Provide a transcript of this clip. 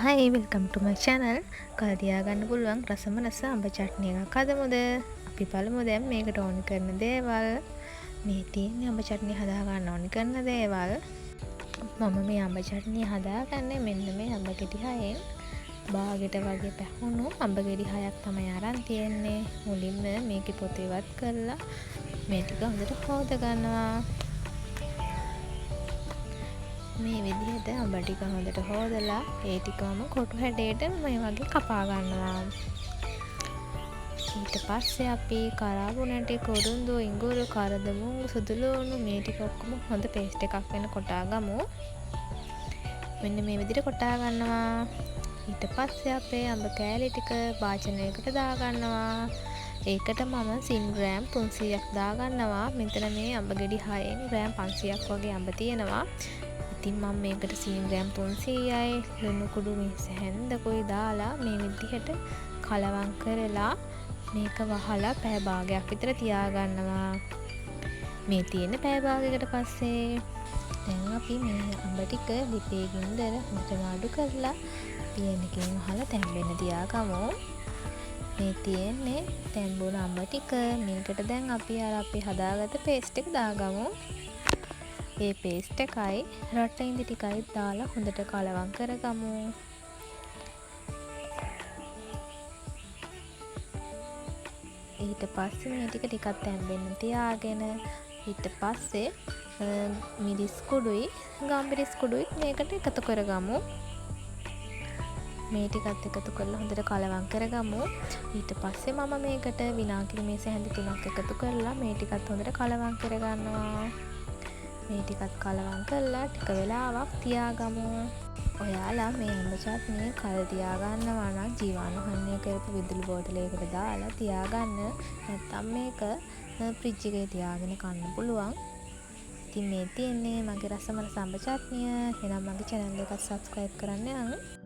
Hi, welcome to my channel. කල් තියාගන්න පුළුවන් රසම රස අඹ චට්නි එකක් හදමුද? අපි බලමු දැන් මේකට ඕන කරන දේවල්. මේ තියෙන්නේ අඹ චට්නි හදාගන්න ඕන කරන දේවල්. මම මේ අඹ චට්නිය හදාගන්නේ මෙන්න මේ අඹ ගෙඩි 6න්. බාගෙට වගේ පැහුණු අඹ ගෙඩි 6ක් තමයි අරන් තියෙන්නේ. මුලින්ම මේකේ පොත ඉවත් කරලා මේ ටික හොඳට හෝද ගන්නවා. මේ විදිහට අඹ ටික හොඳට හෝදලා ඒ ටික මම කොටු හැඩයට මේ වගේ කපා ගන්නවා. ඊට පස්සේ අපි කරාබු නැටි, කුරුඳු, ඉඟුරු, කරද මුංගු, සුදු ලුණු මේ ටික ඔක්කොම හොඳ පේස්ට් එකක් වෙන කොටා ගමු. මෙන්න මේ විදිහට කොටා ගන්නවා. ඊට පස්සේ අපේ අඹ කෑලි ටික භාජනයකට දාගන්නවා. ඒකට මම සින් ග්‍රෑම් 300ක් දාගන්නවා. මෙතන මේ අඹ ගෙඩි 6න් ග්‍රෑම් 500ක් වගේ අඹ තියෙනවා. ඉතින් මම මේකට සීනි ග්‍රෑම් 300යි ලුණු කුඩු මේස හැන්දකුයි දාලා මේ විදිහට කලවම් කරලා මේක වහලා පැය භාගයක් විතර තියාගන්නවා. මේ තියෙන පැය භාගයකට පස්සේ දැන් අපි මේ අඹ ටික ලිපේ ගින්දර හොඳටම අඩු කරලා පියනකින් වහලා තැම්බෙන්න තියාගමු. මේ තියෙන්නේ තැම්බුණු අඹ ටික. මේකට දැන් අපි අර අපි හදාගත්ත පේස්ට් එක දාගමු. ඒ පේස්ට් එකයි රට ඉඳි ටිකයි දාලා හොඳට කලවම් කරගමු. ඊට පස්සේ මේ ටික ටිකක් තැම්බෙන්න තියාගෙන ඊට පස්සේ මිරිස් කුඩුයි ගම්මිරිස් කුඩුයි මේකට එකතු කරගමු. මේ ටිකත් එකතු කරලා හොඳට කලවම් කරගමු. ඊට පස්සේ මම මේකට විනාගිරි මේස හැඳි 3ක් එකතු කරලා මේ ටිකත් හොඳට කලවම් කරගන්නවා. මේ ටිකත් කලවම් කරලා ටික වෙලාවක් තියාගමු. ඔයාලා මේ අඹ චට්නිය කල් තියාගන්නවා නම් ජීවාණුහරණය කරපු විදුලි බෝතලයකට දාලා තියාගන්න. නැත්තම් මේක ෆ්‍රිජ් එකේ තියාගෙන කන්න පුළුවන්. ඉතින් මේ තියෙන්නේ මගේ රසම රස අඹ චට්නිය. එහෙනම් මගේ චැනල් එකත් සබ්ස්ක්‍රයිබ් කරන්න යන්න.